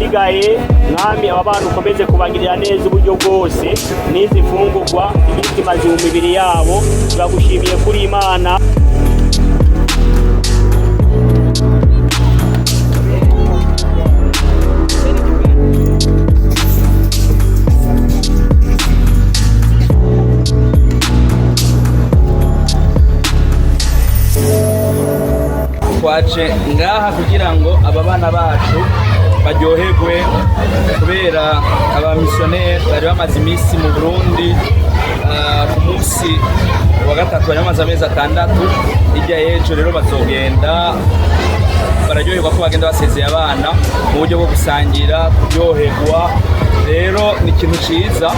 Ahasigaye, Mwami, aba bana ukomeze kubagirira neza uburyo bwose, n'izi mfungurwa zigire ikimazi mu mibiri yabo. Turagushimiye kuri Imana. Twaje ngaha kugira ngo aba bana bacu baryoherwe, kubera abamisiyoneri bari bamaze iminsi mu Burundi. Ku munsi wa gatatu bari bamaze amezi 6. Hirya y'ejo rero bazogenda. Bararyoherwa ko bagenda basezeye abana mu buryo bwo gusangira, kuryoherwa. Rero ni ikintu ciza,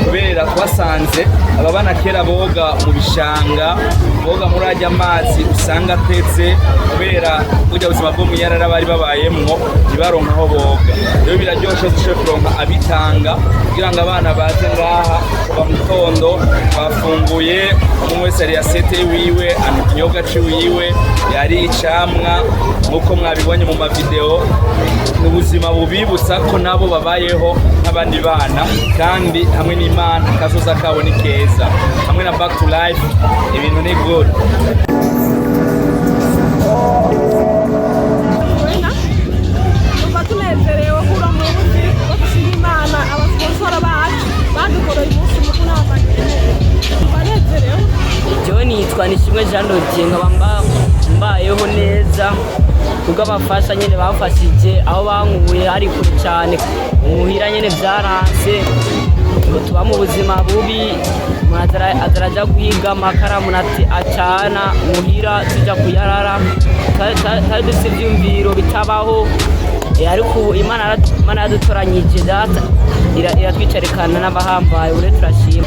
kubera twasanze aba bana kera boga mu bishanga, boga muri arya mazi usanga ateze, kubera burya buzima bwo mu yarara bari babayemwo, ntibaronka aho boga. Rero biraryoshe, dushoboye kuronka abitanga kugira ngo abana baze ngaha kuva mu gitondo. Bafunguye, umwe wese yari assiette wiwe, anywa ikinyobwa ciwiwe, yari icamwa, nk'uko mwabibonye mu mavideo. Ni ubuzima bubibutsa ko nabo babayeho nk'abandi bana, kandi hamwe n'Imana kazoza kabo ni keza. Hamwe na Back to Life ibintu ni good. Wena numva tunezerewe kuri uno munsi wo dushima Imana. Abasiponsora bacu badukoreye umunsi mukuru n'abavandimwe, banezerewe. Jewe nitwa Nishimwe Jean Dodier, nkaba mbayeho neza kubwo abafasha nyene bamfashije aho bankuye ari kure cyane. Muhira nyene vyaranse, ngo tuba mu buzima bubi. Umuntu azaraja guhiga amakara, umuntu ati acana muhira, tuja kuyarara. Twari dufise ivyiyumviro bitabaho. Ariko ubu Imana yaradutoranyije, data iratwicarikana n'abahambaye. Ubu rero turashima.